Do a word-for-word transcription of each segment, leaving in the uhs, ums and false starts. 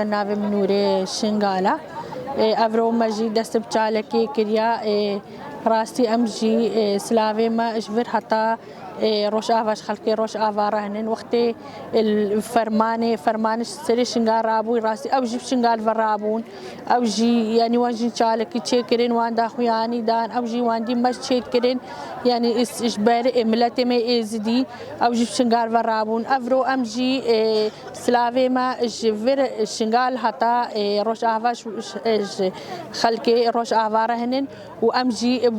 Navê min Nûrê Şingala. Ê, evro me jî dest bi çalekê kiriya. Ê, rastî em jî, ê, silavê me ji vir heta, ê, Rojava, ji xelkê Rojava re hinin. Wextê, ê, fermanê, fermanê ji serê Şingal rabû, rastî ew jî bi Şingal ve rabûn. Ew jî, yanî wan jî çalekî çêkirin, wan daxuyanî dan, ew jî wan dî me çêkirin. Yanî îs-, ji ber, ê, miletê me êzidî, ew jî bi Şingal ve rabûn. Evro em jî, ê, Silavê me ji vir Şingal heta, ê, Rojava, ji, ji, ji xelkê Rojava re hinin û em jî, ê,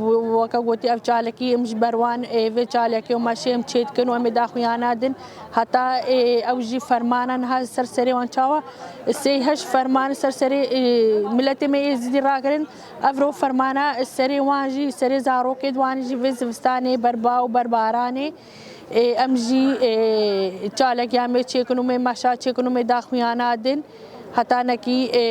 weke gotî ev çalekî, em ji ber wan, ê, vê çalekê û meşê em çêdikin û em ê daxuyana din. Heta, ê, ew jî fermana niha ser serê wan çawa, sê heşt ferman ser serê, ê, miletê me êzidî rakirin. Evro fermana serê wan jî, serê zarokê wan jî vê zivistanê berba û berbaranê. Ê, em jî, ê, çalek ya me çêkin û me meşa çêkin û me daxuyana din. Heta nekî, ê,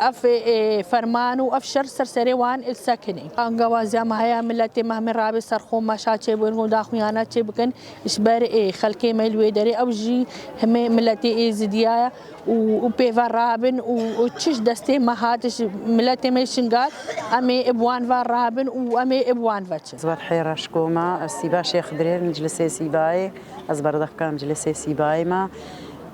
ev, ê, ferman û ev şer ser serê wan sekinê. Angawaziya me heye, miletê me hemê rabê serxwe meşa çêbikin û daxuyana çêbikin. Ji ber, ê, xelkê me li wê derê ew jî hemê miletê êzidiya ye. û, û pê ve rabin û, û çi ji destê me hat, ji miletê me Şingal, em ê bi wan ve rabin û em ê bi wan ve çin. Ez Fethê Reşko me, ez Sîba Şêx Dirêr, Meclisê Sîbayê, ez berdevka Meclisê Sîbayê me.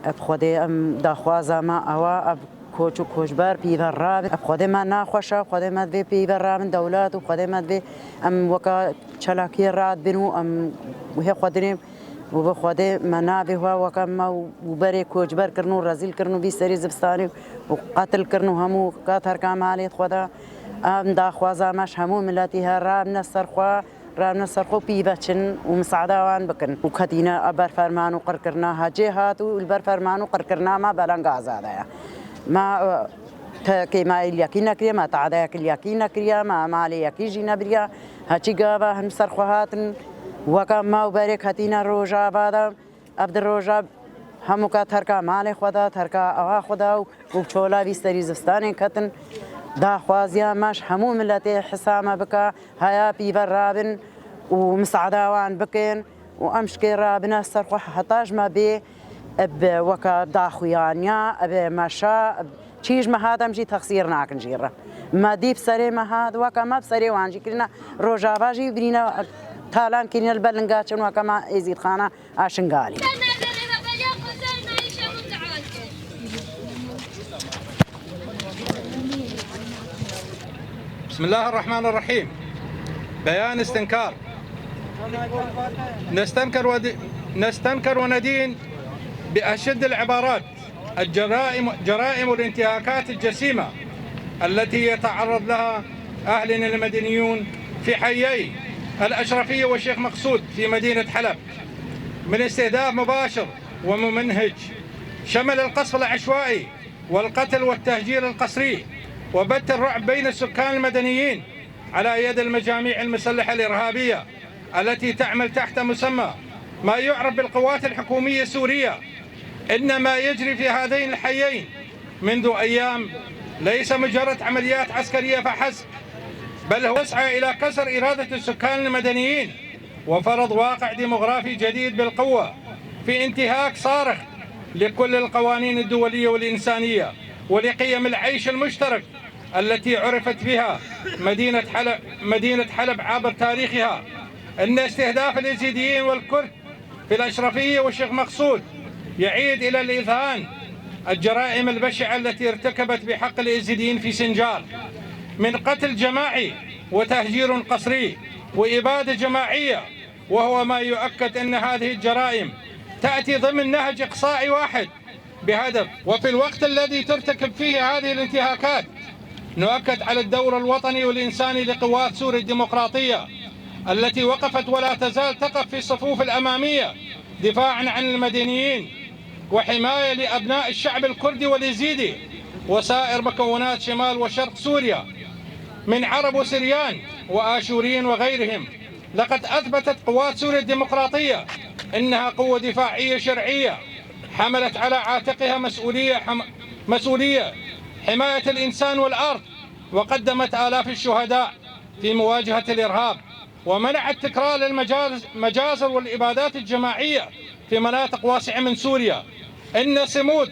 Ev Xwedê em daxwaza me ew e, ev koç û koçber pî ve rabin. Ev Xwedê me naxweş e, Xwedê me divê pî ve rabin dewlet û Xwedê me divê em weka çalakiyê radibin û em hê xwe dinê û bi Xwedê me navê xwe weke me û berê koçber kirin û rezîl kirin û vî serî zivistanê û qetil kirin û hemû ka terka malê xwe de. Em daxwaza me ji hemû miletî he, rabine ser xwe, rabine ser xwe pî ve çin û misaada wan bikin. Û ketîne ber ferman û qirkirina hecê hat û li ber ferman û qirkirina me beleng azade ye. Me, e, Te kêmayê li yekî nekiriye, me tadeyek li yekî nekiriye, me malê yekî jî nebiriye. Heçî gava hin ser xwe hatin, weke me û berê ketîne Rojava de. Ev di roja hemûka terka malê xwe de, terka ava xwe de û, û çola vî serî zivistanê ketin. Daxwaziya me ji hemû miletê hisa me bike, heya pî ve rabin û misaada wan bikin. û em şikê rabine ser xwe heta ji me bê, eb weke daxuyaniya, eb meşa, eb çî ji me hat em jî texsîr nakin jî re. Me dî bi serê me hat, weke me bi serê wan jî kirine, Rojava jî birîne, talan kirine li ber linga çin weke me Êzîdxana a Şingalî. بسم الله الرحمن الرحيم. بيان استنكار. نستنكر ود-، نستنكر وندين بأشد العبارات الجرائم، جرائم والانتهاكات الجسيمة التي يتعرض لها أهلنا المدنيون في حيي الأشرفية والشيخ مقصود في مدينة حلب من استهداف مباشر وممنهج، شمل القصف العشوائي والقتل والتهجير القسري وبث الرعب بين السكان المدنيين على يد المجاميع المسلحة الإرهابية التي تعمل تحت مسمى ما يعرف بالقوات الحكومية السورية. إن ما يجري في هذين الحيين منذ أيام ليس مجرد عمليات عسكرية فحسب، بل هو يسعى إلى كسر إرادة السكان المدنيين وفرض واقع ديموغرافي جديد بالقوة، في انتهاك صارخ لكل القوانين الدولية والإنسانية ولقيم العيش المشترك التي عرفت بها مدينة حلب، مدينة حلب عبر تاريخها. إن استهداف الإيزيديين والكرد في الأشرفية والشيخ مقصود يعيد إلى الإذهان الجرائم البشعة التي ارتكبت بحق الإيزيديين في سنجار من قتل جماعي وتهجير قسري وإبادة جماعية، وهو ما يؤكد أن هذه الجرائم تأتي ضمن نهج إقصائي واحد بهدف. وفي الوقت الذي ترتكب فيه هذه الانتهاكات، نؤكد على الدور الوطني والإنساني لقوات سوريا الديمقراطية التي وقفت ولا تزال تقف في الصفوف الأمامية دفاعًا عن المدنيين وحماية لأبناء الشعب الكردي واليزيدي وسائر مكونات شمال وشرق سوريا من عرب وسريان وآشوريين وغيرهم. لقد أثبتت قوات سوريا الديمقراطية إنها قوة دفاعية شرعية حملت على عاتقها مسؤولية حم-، مسؤولية حماية الإنسان والأرض، وقدمت آلاف الشهداء في مواجهة الإرهاب، ومنعت تكرار المجاز-، المجازر والإبادات الجماعية في مناطق واسعة من سوريا. إن صمود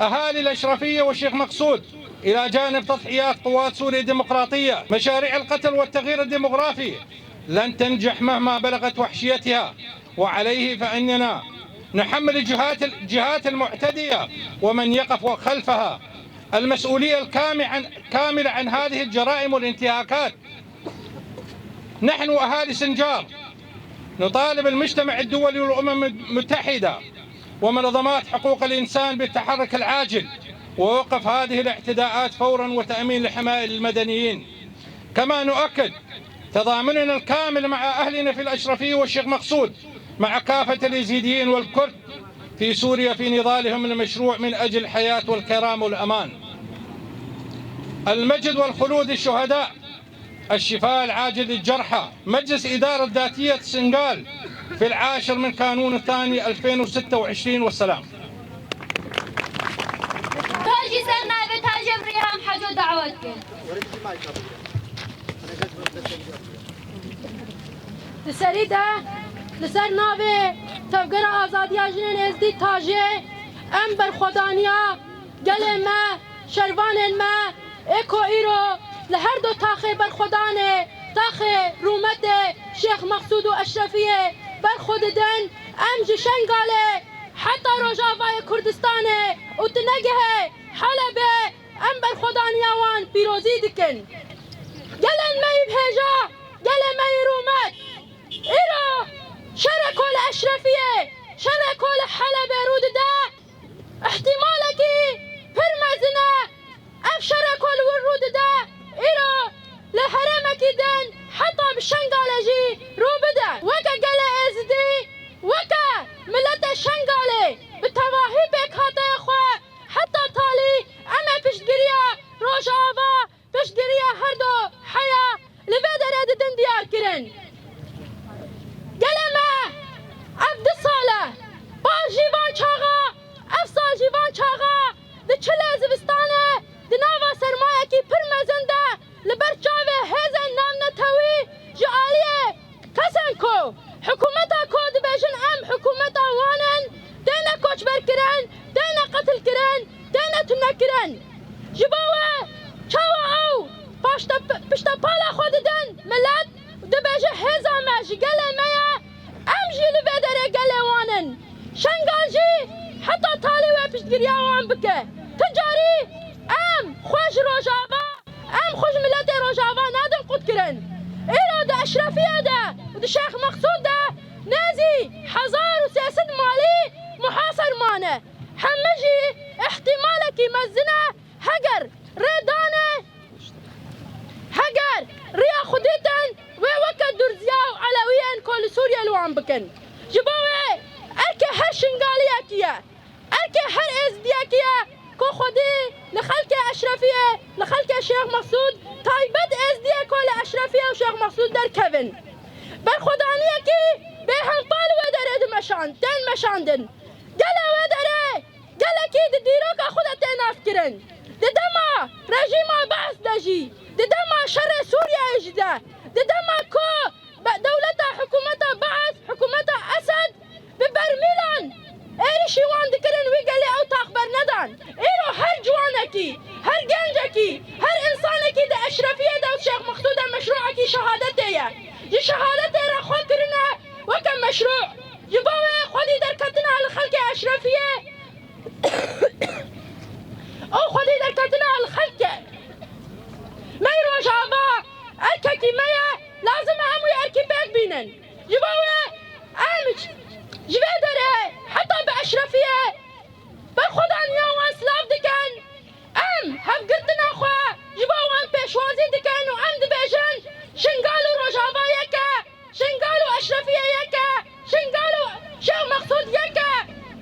أهالي الأشرفية والشيخ مقصود، إلى جانب تضحيات قوات سوريا الديمقراطية، مشاريع القتل والتغيير الديموغرافي لن تنجح مهما بلغت وحشيتها، وعليه فإننا نحمل الجهات، الجهات المعتدية ومن يقف خلفها المسؤولية الكاملة عن، كاملة عن هذه الجرائم والانتهاكات. نحن أهالي سنجار نطالب المجتمع الدولي والأمم المتحدة ومنظمات حقوق الإنسان بالتحرك العاجل ووقف هذه الاعتداءات فورا وتأمين الحماية للمدنيين. كما نؤكد تضامننا الكامل مع أهلنا في الأشرفية والشيخ مقصود مع كافة الإيزيديين والكرد في سوريا في نضالهم المشروع من أجل الحياة والكرامة والأمان. المجد والخلود للشهداء، الشفاء العاجل للجرحى. مجلس إدارة ذاتية سنغال في العاشر من كانون الثاني ألفين وستة وعشرين، والسلام. Tajî ser navê Tajê bi Rîham Heco dawet kir. Di serî de li ser navê Tevgera Azadiya Jinên Êzdî Tajê em berxwedaniya gelê me, şervanên me ê ku îro li her du taxê berxwedanê, taxê rûmetê Şêx Mexsûd û Eşrefiyê berxwe didin, em ji Şengalê heta Rojavayê Kurdistanê û tinegihê Helebê em berxwedaniya wan pîrozî dikin. Gelên me yî bi hêja, gelê me yî rûmet. Îro şerê ku li Eşrefiyê, şerê ku li Helebê rû dide, îhtîmalekî pir mezin e. Ev şerê ku li wir rû dide, îro li herêmekî din heta bi Şengalê jî rû bide. Weke gelê Êzidî, weke miletê Şengalê bi tevahî pêkhateyê xwe heta talî em ê piştgiriya Rojava, piştgiriya her du heya li vê derê didin diyar kirin. Gelê me ev du sal e, par jî van çaxa, ev sal jî van çaxa di çilê zivistanê di nava sermayekî pir mezin de li ber çavê hêzên navnetewî ji aliyê kesên ku hikûmeta ku dibêjin em hikûmeta wan in, têne koçberkirin, têne qetilkirin, têne tunekirin. Ji bo wê çawa ew paşte-, piştepala xwe didin milet û dibêje hêza me ji gelê me ye, em jî li vê derê gelê wan in. Şengal jî heta talî wê piştgiriya wan bike. Ti carî em xwe ji Rojava, em xwe ji miletê Rojava nadin qutkirin. Îro di Eşrefiyê de û di Şêx Mexsûd de nêzî hezar û sê sed malî muhaser mane. Heme jî îhtîmalekî mezin e, heger rê dane, heger riya xwe dîtin, wê weke Durziya û Elewiyên ku li Sûriyê li wan bikin. Ji bo wê erkê her Şingaliyekî ye. Erkê her Êzdiyekî ye ku xwedî li xelkê Eşrefiyê, li xelkê Şêx Mesûd, taybet Êzdiyê ku li Eşrefiyê û Şêx Mesûd derkevin. Berxwedaniyekî bêhempa li wê derê dimeşand, tên meşandin. Gelê wê derê gelekî di dîroka xwe de tê naskirin. Di dema rejîma Bees de jî, di dema şerê Sûriyeyê jî de, di dema ku be-, dewleta, hikûmeta Bees, hikûmeta Esed bi bermîlan êrişî wan dikirin, wî gelê ew tax bernedan. Îro her ciwanekî, her gencekî, her însanekî di Eşrefiyê de û Şêx Mexsûd de meşrûekî şehadetê ye. Ji şehadetê re xwe kirine weke meşrû. Ji bo wê xwedî derketina li xelkê Eşrefiyê û xwedî derketina li xelkê me yî Rojava erkekî me ye, lazim e em wî erkî pêk bînin. Ji bo wê em ji vê derê heta bi Eşrefiyê berxwedaniya wan silav dikin. Em hevgirtina xwe ji bo wan pêşwazî dikin û em dibêjin, Şingal û Rojava yek e, Şingal û Eşrefiyê yek e, Şingal û Şêx Mexsûd yek e.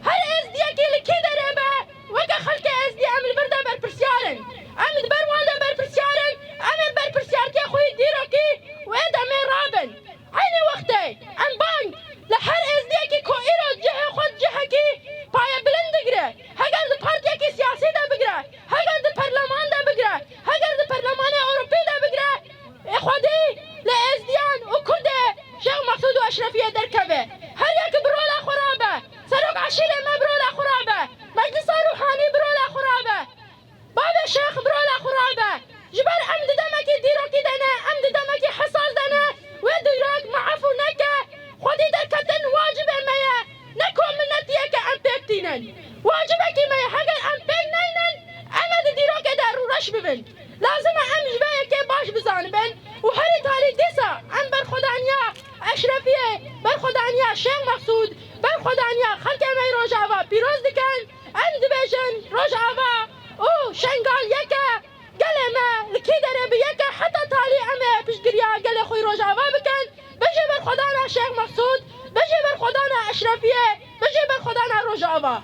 Her êzdiyekî li kî derê be, weke xelkê êzdî em li vir de berpirsyar in. Em li ber wan de berpirsyar in, em ê berpirsyartiya xwe yî dîrokî û ê demê rabin. Eynî wextê em bang li her êzdiyekî ku îro cihê xwe cihekî payebilind digire, heger di partiyekî siyasî de bigire, heger di perleman de bigire, heger di perlemanê Ewropî de bigire, ê xwedî li êzdiyan û kurdê Şêx Mexsûd û Eşrefiyê derkeve. Her yek bi rola xwe rabe. Serok eşîrê me bi rola xwe rabe. Meclisa Ruhanî bi rola Şêx bi rola xwe rabe. Ji ber em di demekî dîrokî de ne, em di demekî hesas de ne. Wê dîrok me efû neke. Xwedî derketin wacibê me ye. Ne ku min netiyeke em pêk tînin. Wacibekî me ye. Heger em pêk neynin, em ê di dîrokê de rûreş bibin. Lazim e em ji vê yekê baş bizanibin û herî talî dîsa em berxwedaniya Eşrefiyê, berxwedaniya Şêx Mexsûd, berxwedaniya xelkê me yê Rojava pîroz dikin. Em dibêjin Rojava û Şengal yek e. Gelê me li kî derê bi yek e, heta talî em ê piştgiriya gelê xwe yê Rojava bikin. Bijî berxwedana Şêx Mexsûd, bijî berxwedana Eşrefiyê, bijî berxwedana Rojava.